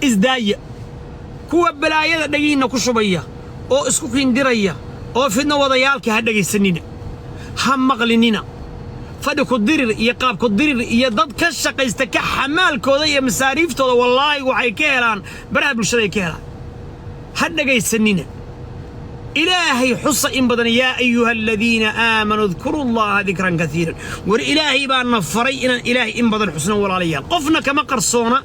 Isdaaya kuwa balaayada dhegiinna ku shubaya oo isku kindiraya oo fidno wadayaalka, ha dhegaysanina, ha maqlinina. Fadhi ku dirir iyo qaab ku dirir iyo dad ka shaqaysta ka xamaalkooda iyo masaariiftooda, wallaahi, waxay ka helaan baraha bulshada ay ka helaan. Ha dhegaysanina. Ilaahay xusa in badan. يا أيها الذين آمنوا اذكروا الله ذكرا كثيرا. War Ilaahay baa na faray inaan Ilaahay in badan xusno, walaalayaal. Qofna kama qarsoona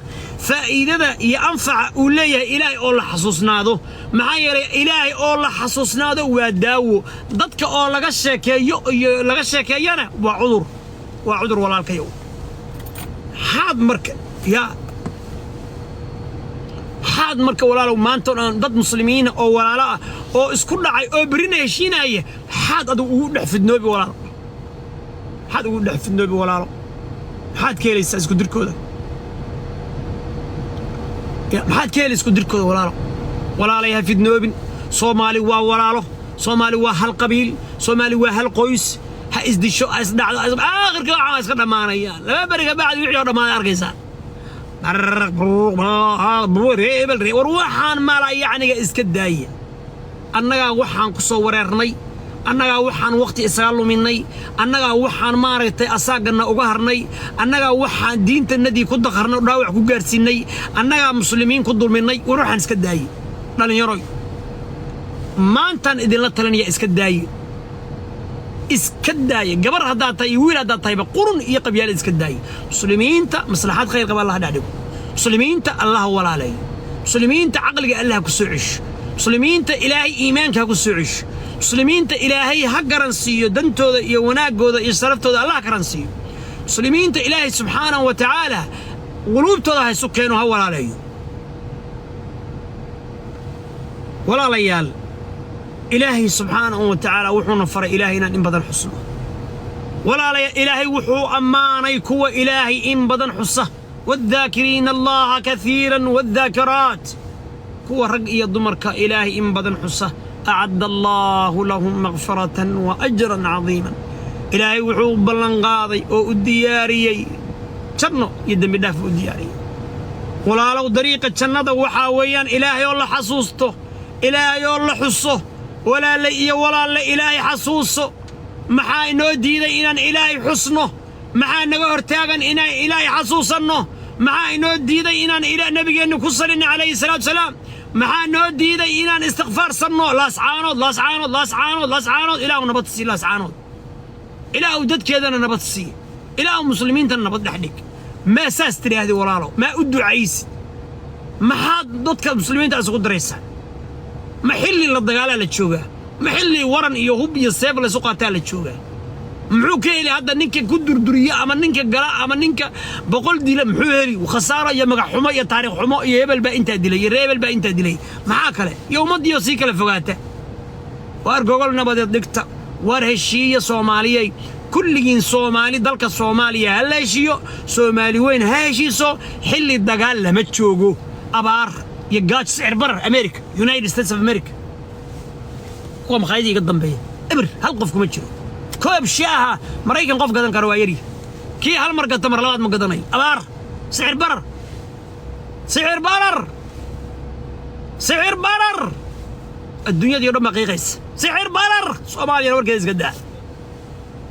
faa'iidada iyo anfaca uu leeyahay Ilaahay oo la xasuusnaado. Maxaa yeelay, Ilaahay oo la xasuusnaado waa daawo. Dadka oo laga sheekeeyo iyo laga sheekeeyana waa cudur, waa cudur, walaalkayow. Maxaad marka yaa maxaad marka, walaalow, maanta oo dhan dad Muslimiina oo walaalo ah oo isku dhacay oo berrina heshiinaya, maxaad adigu ugu dhex fidnoobi, walaalo? Maxaad ugu dhex fidnoobi, walaalo? Maxaad ka helaysaa isku dirkooda? Ya, maxaad ka helaysaa isku dirkooda, walaalo? Walaalay, ha fidnoobin. Soomaali waa walaalo. Soomaali waa hal qabiil. Soomaali waa hal qoys. Ha isdisho, ha isdhacdo, aakhirka waxaa iska dhammaanayaan 2 beri ka bacdi wixii oo dhammaaday arkaysaa. War waxaan mala yacniga iska daaya. Annagaa waxaan ku soo wareernay, annagaa waxaan wakhti isaga luminay, annagaa waxaan maaragtay asaagana uga harnay, annagaa waxaan diintannadii ku daqarnay oo dhaawac ku gaarsiinay, annagaa Muslimiin ku dulminay. War waxaan iska daaye, dhallinyaroy. Maantaan idinla talinaya, iska daaye, iska daaya. Gabar haddaad tahay iyo wiil haddaad tahayba, qurun iyo qabyaala iska daaya. Muslimiinta maslaxad khayr qaba Allah dhex dhigo. Muslimiinta Allah walaaleeyo. Muslimiinta caqliga Allah ku soo cesho. Muslimiinta Ilaahay iimaanka ha ku soo cesho. Muslimiinta Ilaahay ha garansiiyo dantooda iyo wanaaggooda iyo sharaftooda, Allah garansiiyo. Muslimiinta Ilaahay subxaanahu wa tacaala quluubtooda ha isu keeno, ha walaaleeyo. Walaalayaal, Ilaahay subxaanahu wa tacaala wuxuuna faray Ilaahay inaan in badan xusno. Walaalayaal, Ilaahay wuxuu ammaanay kuwa Ilaahay in badan xusa: والذاكرين الله كثيرا والذاكرات. Kuwa rag iyo dumarka Ilaahay in badan xusa, أعد الله لهم مغفرة وأجرا عظيما. Ilaahay wuxuu ballanqaaday oo u diyaariyey janno iyo dembi dhaaf u diyaariyey. Walaalow, dariiqa jannada waxaa weeyaan Ilaahay oo la xasuusto, Ilaahay oo la xuso. Walaalle iyo walaalle, Ilaahay xasuuso. Maxaa inoo diiday inaan Ilaahay xusno? Maxaa naga hortaagan inaan Ilaahay xasuusanno? Maxaa inoo diiday inaan Nabigeenna ku salinno calayhi salaatu salaam? Maxaa noo diiday inaan istikfaarsanno? Laascaanood, Laascaanood, Laascaanood, Laascaanood, Ilaahu nabad sii Laascaanood. Ilaahu dadkeedana nabad sii. Ilaahu Muslimiintana nabad dhex dhig. Maa saas tidhaahdi, walaalo? Maa u ducaysid? Maxaad dadka Muslimiinta isugu diraysaa? Ma xilli la dagaalaa la joogaa? Ma xilli waran iyo hub iyo seef laysu qaataa la joogaa? Muxuu ka heli hadda ninka ku durduriya ama ninka gala ama ninka 100 dila? Muxuu heli? Khasaaro iyo magac xumo iyo taariikh xumo iyo hebel baa intaa dilay iyo reebel baa intaa dilay. Maxaa kale? Iyo ummaddiioo sii kala fogaata. Waar gogol nabadeed dhigta. Waar heshiiya, Soomaaliyey, kulligiin. Soomaali, dalka Soomaaliya ha la heshiiyo. Soomaali weyn ha heshiiso. Xilli dagaal lama joogo. Abaar iyo gaajo, sicir barar. America, United States of America, kuwa makhaayadii iga dambeeya eber, hal qof kuma jiro. Koob shaaha Maraykan qof gadan kara waa yari. Kii hal mar gata, mar labaad ma gadanayo. Abaar, sicir barar, sicir barar, sicir barar. Adduunyadii o dhan baa qiiqaysa, sicir barar. Soomaaliyana warkeeda iska daa.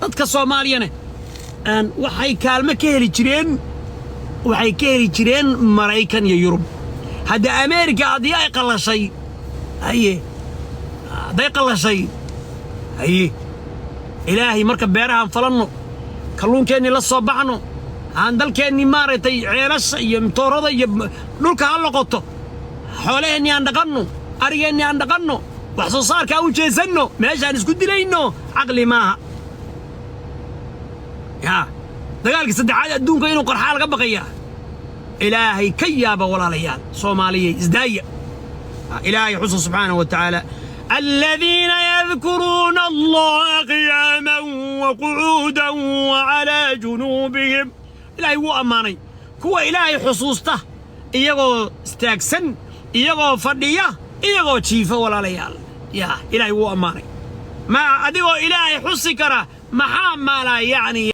Dadka Soomaaliyana aan waxay kaalmo ka heli jireen, waxay ka heli jireen Maraykan iyo Yurub. Hadda Ameerika haddii ay qallashay, haye, hadday qallashay, haye. Ilaahay marka beerahaan falanno, kalluunkeennii la soo baxno, aan dalkeennii maaragtay ceelasha iyo matoorada iyo dhulka ha loqoto. Xoolaheennii aan dhaqanno, arigeennii aan dhaqanno, wax soo saarka u jeesanno. Meeshaan isku dilayno caqli maaha. Yaa dagaalkii saddexaad adduunka inuu qarxaa laga baqayaa. Ilaahay ka yaaba, walaalayaal. Soomaaliyey, isdaaya. Ilaahay xusa subxaanahu wa tacaala. الذين يذكرون الله قياما وقعودا وعلى جنوبهم. Ilaahay wuu ammaanay kuwa Ilaahay xusuusta iyagoo istaagsan, iyagoo fadhiya, iyagoo jiifa. Walaalayaal, yaa Ilaahay wuu ammaanay. Ma adigoo Ilaahay xusi kara, maxaa maalaa yacniya?